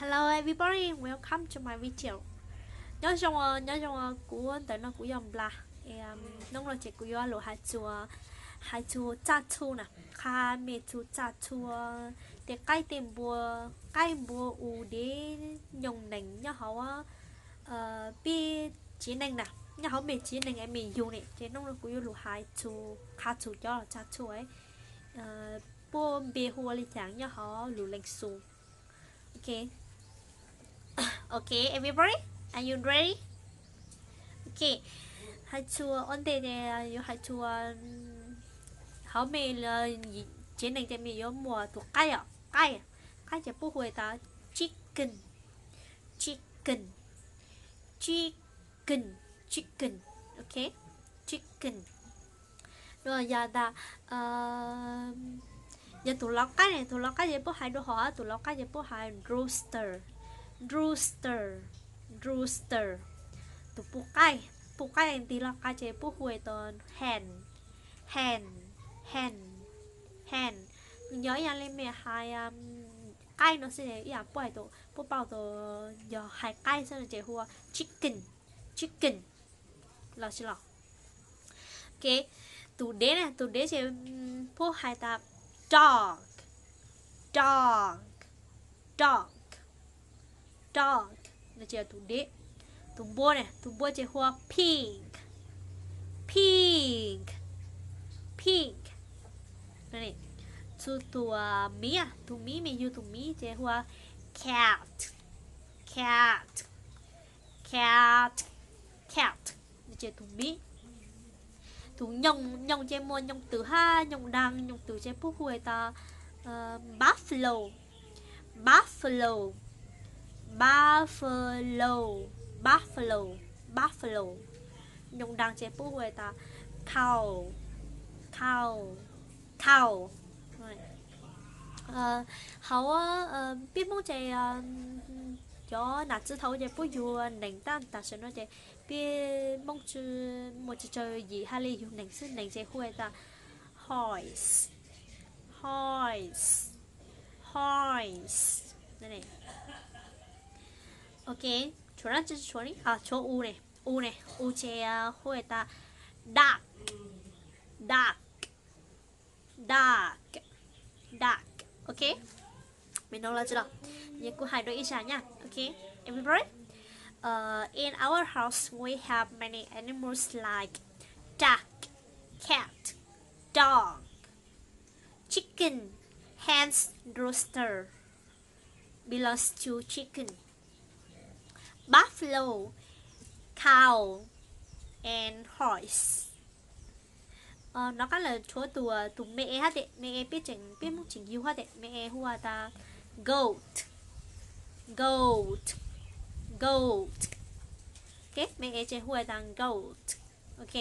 Hello everybody, welcome to my video. Nyob zoo, nyob zoo, kuv ntawm no kuv yog Nplas. Hnub no ces kuv yuav lus hais txug, hais txug txaj txhu na, qha me txug txaj txhu, tej qaib tej npua, qaib npua u dev nyoog nees nyob hauv peb tsev neeg na, nyob hauv me tsev neeg es me yug ne, ces hnub no kuv yuav lus hais txug qha txug cov txaj txhu puab npe hu ua li cas nyob hauv lus Lees Xus. Okay, everybody, are you ready? Okay, hais txug ua ntej ces yuav hais txug hauv me tsev neeg ces me yuav muaj tus qaib os, qaib, qaib ces puab hu tas chicken, chicken, chicken, chicken, okay, chicken. Yog tas, yog tus lau qaib ne, tus lau qaib ces puab hais dua hom, tus lau qaib ces puab hais rooster, rooster, rooster. Tus puj qaib, puj qaib nti lau qaib ces puab hu tas hen, hen, hen, hen. Nws yog ib yam li mej hais qaib no xwb, ib yam puab hais, puab paub tas yog hais qaib xwb no ces hu ua chicken, chicken los tsis los. Tus dev na, tus dev ces puab hais tas dog, dog, dog, dog, no ces tus dev. Tus npua na, tus npua ces hu ua pig, pig, pig. Txug tus miv, tus miv, me yug tus miv ces hu ua cat, cat, cat, cat, no ces tus miv. Tus nyoog, nyoog ces muaj nyoog twm hab nyoog daag, nyoog twm ces puab hu tas buffalo, buffalo, buffalo, buffalo, buffalo. Nyoog daag ces puab hu tas cow, cow, cow. Hauv peb Hmoob ces cov nam txwv thaud ces puab yug nees tab tam sim no ces peb Hmoob tsi muaj tsi tsawg yim hab li yug nees xwb, nees ces hu tas horse, horse, horse. Ok, tshuav dab tsi, tshuav, tshuav u ne, u ne, u ces hu tas duck, duck, duck, duck. Ok, me no los tsi los, kuv hais dua ib zag nyab. Ok, everybody, uh, in our house we have many animals like duck, cat, dog, chicken, hens, rooster belongs to chicken, buffalo, cow and horse. Nov qab lawm tshuav tus, tus me e hab tes, me e peb tseem, peb Hmoob tseem yug hab tes, me e hu tas goat, goat, goat. Ok, me e ces hu tas goat. Ok,